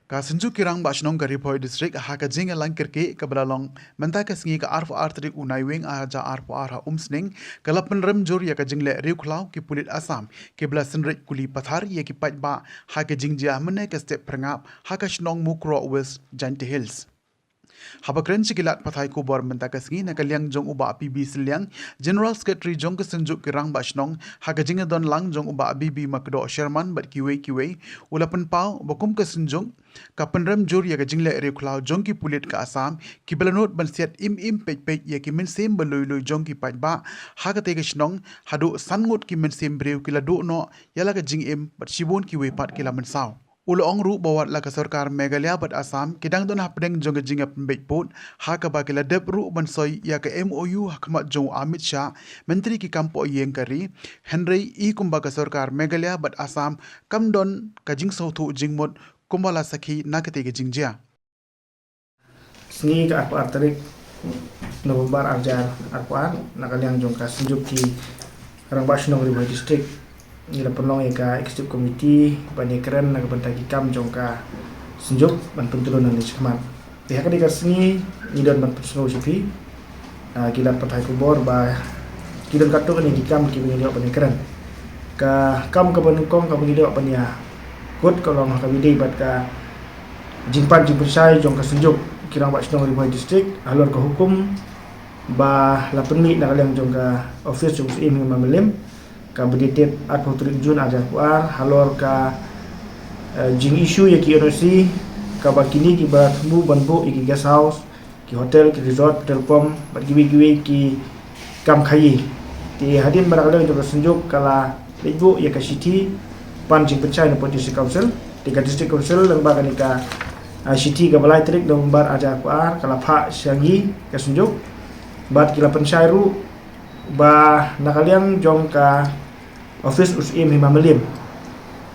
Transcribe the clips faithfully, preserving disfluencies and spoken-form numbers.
Ka Synjuk ki Rangbah Shnong ka Ri Bhoi District ha ka jingïalang kyrkieh kaba la long mynta ka sngi ka arphew ar tarik u Naiwieng ar hajar arphew ar ha Umsning, ka la pynrem jur ïa ka jingleh riewkhlaw ki pulit Assam kiba la synreit kuli pathar ïa ki paidbah ha ka jingjia mynne ka step phyrngap ha ka shnong Mukroh, West Jaintia Hills. Haba kren sha ki lad pathai khubor mynta ka sngi na ka liang jong u Bah P B Sylliang, General Secretary jong ka Synjuk ki Rangbah Shnong, ha ka jingdon lang jong u Bah B B Makdoh Sherman bad kiwei kiwei, u la pynpaw ba kum ka Synjuk ka pynrem jur ïa ka jingleh riewkhlaw jong ki pulit ka Assam kiba la nud ban siat im im peit peit ïa ki mynsiem ba lui lui jong ki paidbah ha katei ka shnong, haduh san ngut ki mynsiem briew ki la duh noh ïa la ka jingim bad shibun kiwei pat ki la mynsaw. U la ong ruh ba wat la ka sorkar Meghalaya bad Assam ki dang don hapdeng jong ka jingïapynbeit pud, ha kaba ki la dep ruh ban soi ïa ka M O U ha khmat jong u Amit Shah, Myntri ki kam poh ïing ka ri, hynrei i kumba ka sorkar Meghalaya bad Assam kam don ka jingsngewthuh jingmut kumba la sakhi na katei ka jingjia. Sngi ka arphew ar tarik November ar hajar arphew ar, na ka liang jong ka Synjuk ki Rangbah Shnong Ri Bhoi District, ngi la pynlong ïa ka Executive Committee ban ïakren na ka bynta ki kam jong ka Synjuk ban pyntrei na ka shikmat. Te ha katei ka sngi ngi don ban pynsngew sha phi, ah, ki lad pathai khubor ba ki don katto katne ki kam kiba ngi la ïoh ban ïakren. Ka kam kaba nyngkong kaba ngi la ïoh ban ïakut ka long ha kaba ïadei bad ka jingpan jingpynshai jong ka Synjuk ki Rangbah Shnong Ri Bhoi District halor ka hukum ba la pynmih na ka liang jong ka office jong u Syiem Hima Mylliem, kaba dated arphew tarik June ar hajar arphew ar, halor ka, eh, jing issue ïa ki N O C kaba kine kiba thmu ban buh ïa ki guest house, ki hotel, ki resort, petrol pump bad kiwei kiwei ki kam khaïi. Te hadien ba na ka liang jong ka Synjuk ka la leit buh ïa ka shithi pan jingpynshai na ka District Council, te ka District Council lyngba kane ka, ah, shithi kaba lai tarik November ar hajar arphew ar ka la phah sha ngi ka Synjuk, bad ki la pynshai ruh ba na ka liang jong ka office u Syiem Hima Mylliem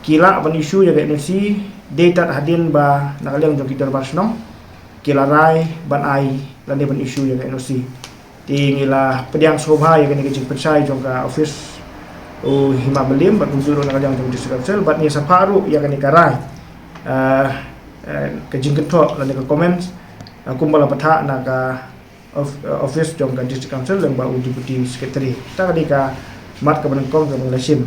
ki lah ban issue ïa ka N O C dei tad hadien ba na ka liang jong ki dorbar shnong ki la rai ban ai lane ban issue ïa ka N O C. Te ngi la pdiang sngewbha ïa kane ka jingpynshai jong ka office u Hima Mylliem bad kumjuh ruh na ka liang jong District Council, bad ngi sa phah ruh ïa kane ka rai, eh, eh, ka jingkynthoh lane ka comments, eh, kumba la bthah na ka of-, eh, office jong ka District Council lyngba u Deputy Secretary. Te ka dei ka mat kaba nyngkong kaba ngi la shim.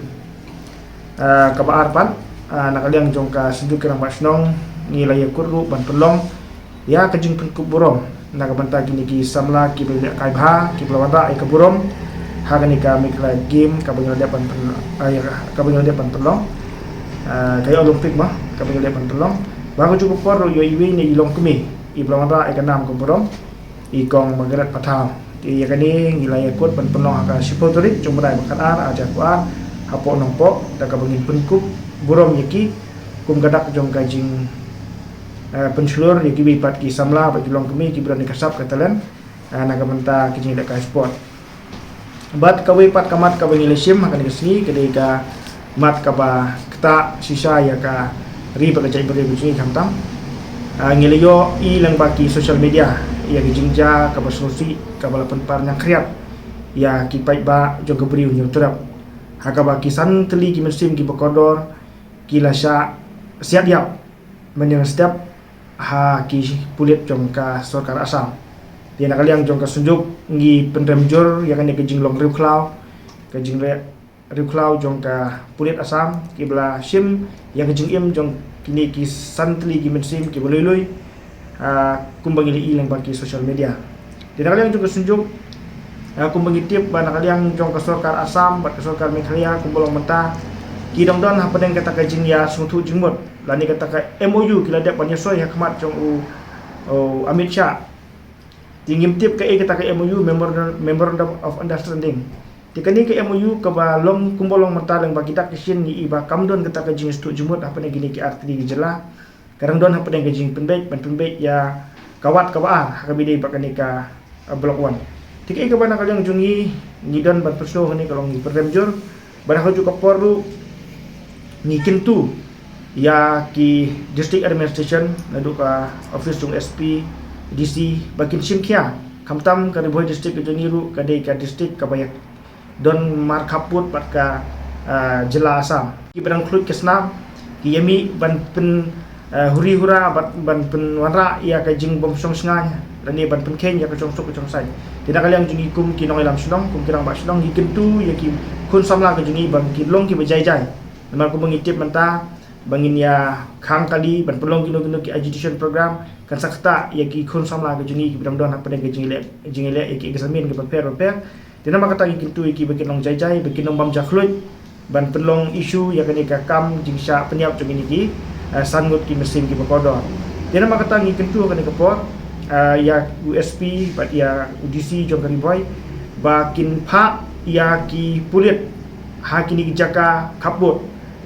Eh, kaba ar pat, eh, na ka liang jong ka Synjuk ki Rangbah Shnong ngi la ïakut ruh ban pynlong ïa ka jingpynkup burom na ka bynta kine ki samla kiba la kai bha, kiba la wanrah ïa ka burom ha kane ka Meghalaya Game kaba ngi la dep ban pyn-, eh, ïa ka, kaba ngi la dep ban pynlong, eh, ka Olympic ma, kaba ngi la dep ban pynlong. Bad ha kajuh ka por ruh ïa iwei na i longkmie iba la wanrah ïa ka nam ka burom, i Kong Margaret Pathaw. Te ïa kane ngi la ïakut ban pynlong ha ka shiphew tarik Jymmang ba khatar ar hajar arphew ar hapoh Nongpoh, da kaba ngin pynkup burom ïa ki kum ka dak jong ka jing, eh, pynshlur ïa kiwei pat ki samla bad ki longkmie kiba don ïa ka sap ka talent, eh, na ka bynta ka jingleh ka sport. Bad kawei pat ka mat kaba ngi la shim ha kane ka sngi ka dei ka mat kaba ktah shisha ïa ka ri bad ka jaitbynriew ka jong ngi khamtam. Ah, ngi la ïohi lyngba ki social media ïa ka jingjia kaba sngewsih kaba la pynpar ñiangkhriat ïa ki paidbah jong ka Bri u Hynñiewtrep, ha kaba ki san tylli ki mynsiem kiba kordor ki la shah siat ïap mynhynnin step ha ki pulit jong ka sorkar Assam. Te na ka liang jong ka Synjuk ngi pynrem jur ïa kane ka jinglong riewkhlaw, ka jingleh riewkhlaw jong ka pulit Assam kiba la shim ïa ka jingim jong kine ki san tylli ki mynsiem kiba lui lui, ah, kumba ngi la ïohi lyngba ki social media. Te na ka liang jong ka Synjuk, ah, kumba ngi tip ba na ka liang jong ka sorkar Assam bad ka sorkar Meghalaya kumba long mynta ki dang don hapdeng kata ka jingïasngewthuh jingmut lane kata ka M O U ki la dep ban ïasoi ha khmat jong u, u Amit Shah. Te ngim tip kaei kata ka M O U, Memorandum, Memorandum of Understanding. Te kane ka M O U kaba long kumba long mynta lyngba ki dak ki shin ngi i ba kam don kata ka jingïasngewthuh jingmut hapdeng kine ki artylli ki jylla. Ka dang don hapdeng ka jingpynbeit ban pynbeit ïa ka wad kaba ar ha kaba ïadei bad kane ka, uh, Block One. Te kaei kaba na ka liang jong ngi ngi don ban pynsngew hangne ka long ngi pynrem jur. Bad ha kajuh ka por ruh ngi kyntu ïa ki district administration naduh ka office jong S P, D C ba kin shim khia. Khamtam ka Ri Bhoi District ka jong ngi ruh ka dei ka district kaba ïa don markhappud bad ka, ah, jylla Assam. Kiba dang khluit ka snam ki ïa mih ban pyn, eh, huri hura ban, ban pynwanrah ïa ka jingbym shong shngaiñ lane ban pynkheiñ ïa ka jingsuk ka jingsaiñ. Te na ka liang jong ngi kum ki nongïalam shnong, kum ki rangbah shnong, ngi kyntu ïa ki khun samla ka jong ngi ba kin long kiba jai jai. Namar kumba ngi tip mynta ba ngin ïa khang kali ban pynlong kino kino ki agitation program, kan sa ktah ïa ki khun samla ka jong ngi kiba dang don hapdeng ka jingïaleh, jingïaleh ïa ki examin kiba pher ba pher. Te namar kata ngi kyntu ïa ki ba kin long jai jai, ba kin long bam jakhluit ban pynlong issue ïa kane ka kam jingshah pynïap jong kine ki, eh, san ngut ki mynsiem kiba kordor. Te namar kata ngi kyntu ha kane ka por, eh, ïa u S P bad ïa u D C jong ka Ri Bhoi ba kin phah ïa ki pulit ha kine ki jaka khappud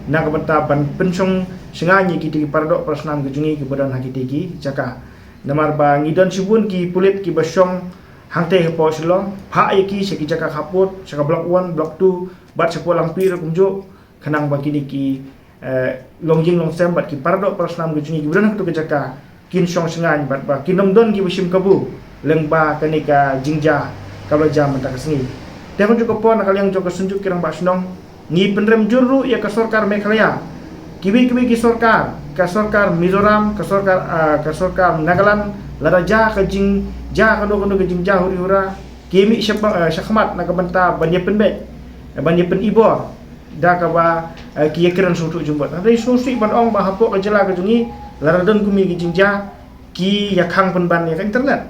na ka bynta ban pynshong shngaiñ ïa kita ki paradoh parasnam ka jong ngi kiba don ha kita ki jaka. Namar ba ngi don shibun ki pulit kiba shong hangtei hapoh Shillong, phah ïa ki sha ki jaka khappud, sha ka Block One, Block Two, bad sha Pualang Pir kumjuh, khnang ba kine ki, eh, longïing longsem bad ki paradoh parasnam ka jong ngi kiba don ha katu ka jaka kin shong shngaiñ bad ba kin ym don kiba shim kabu lyngba kane ka jingjia kaba la jia mynta ka sngi. Te ha kajuh ka por na ka liang jong ka Synjuk ki Rangbah Shnong, ngi pynrem jur ruh ïa ka sorkar Meghalaya, kiwei kiwei ki sorkar, ka sorkar Mizoram, ka sorkar, ah, ka sorkar Nagaland, lada jia ka jingjia kano kano ka jingjia huri hura, ki mih sha, eh, shakhmat na ka bynta ban ïa pynbeit, ban ïa pynibor da kaba, eh, ki ïa kren sngewthuh jumbut. Hynrei sngewsih ban ong ba hapoh ka jylla ka jong ngi, lada don kum ki jingjia, ki ïa khang pynban ïa ka internet.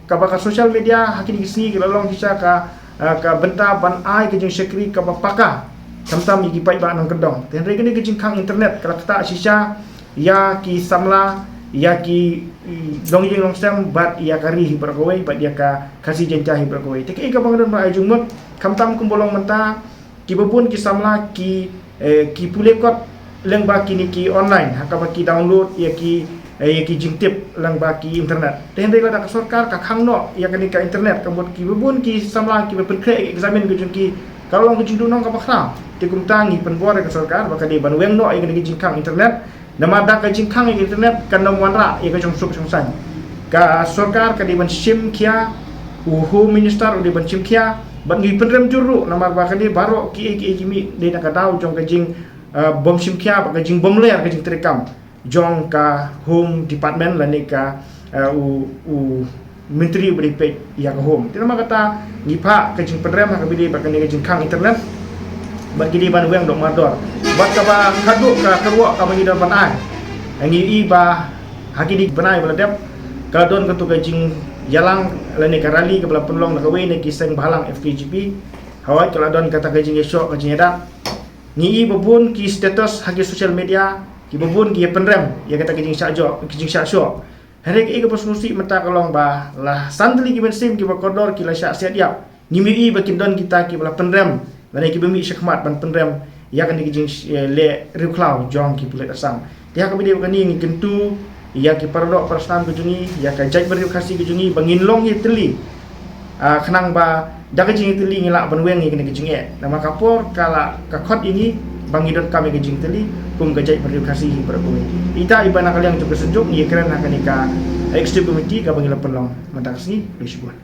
Kaba ka social media ha kine ki sngi ki la long shisha ka, eh, ka bynta ban ai ka jingshakri kaba paka, khamtam ïa ki paidbah nongkyndong. Te hynrei kane ka jingkhang internet ka la ktah shisha ïa ki samla, ïa ki, mm, longïing longsem bad ïa ka ri hi baroh kawei bad ïa ka Khasi Jaiñtia hi baroh kawei. Te kaei kaba nga don ban ai jingmut, khamtam kumba long mynta, kiba bun ki samla ki, eh, ki pule kot lyngba kine ki online, ha kaba ki download ïa ki, eh, ïa ki jingtip lyngba ki internet. Te hynrei lada ka sorkar ka khang noh ïa kane ka internet, ka mut kiba bun ki samla kiba pynkhreh ïa ki examin ka jong ki, ka long ka jingduhnong kaba khraw. Te kumta ngi pynbor ïa ka sorkar ba ka dei ban weng noh ïa kane ka jingkhang internet. Namar da ka jingkhang ïa ka internet kan ym wanrah ïa ka jingsuk jingsaiñ. Ka sorkar ka dei ban shim khia, u Home Minister u dei ban shim khia, bad ngi pynrem jur ruh namar ba ka dei baroh kiei kiei ki mih dei na ka daw jong ka jing, eh, bym shim khia bad ka jingbym ler ka jingtreikam jong ka Home Department lane ka, eh, u, u Myntri uba dei peit ïa ka Home. Te namar kata ngi phah ka jingpynrem ha kaba ïadei bad kane ka jingkhang internet bad ki dei ban weng doh mardor. Bad kaba khatduh ka kyrwoh kaba ngi don ban ai, ngi ïohi ba ha kine ki bnai ba la dep ka la don katu ka jingïalang lane ka rally kaba la pynlong na kawei na ki seng bhalang F K J P. Hawai ka la don kata ka jingïashoh ka jingïadat. Ngi ïohi ba bun ki status ha ki social media, kiba bun ki ïa pynrem ïa kata ka jingshah shoh, ka jingshah shoh. Hynrei kaei kaba sngewsih mynta ka long ba la san tylli ki mynsiem kiba kordor ki la shah siat ïap. Ngim ïohi ba kin don kita kiba la pynrem lane kiba mih shakhmat ban pynrem ïa kane ka jing, eh, leh riewkhlaw jong ki pulit Assam. Te ha kaba ïadei bad kane ngi kyntu ïa ki paradoh parasnam ka jong ngi, ïa ka jaitbynriew Khasi ka jong ngi ba ngin long ïa tylli. Ah, khnang ba da ka jingïatylli ngi lah ban weng ïa kane ka jingeh. Namar ka por ka la ka khot ïa ngi ba ngi donkam ïa ka jingïatylli kum ka jaitbynriew Khasi hi baroh kawei. Ita iba na ka liang jong ka Synjuk ngi ïakren ha kane ka executive committee kaba ngi la pynlong mynta ka sngi. Khublei shibun.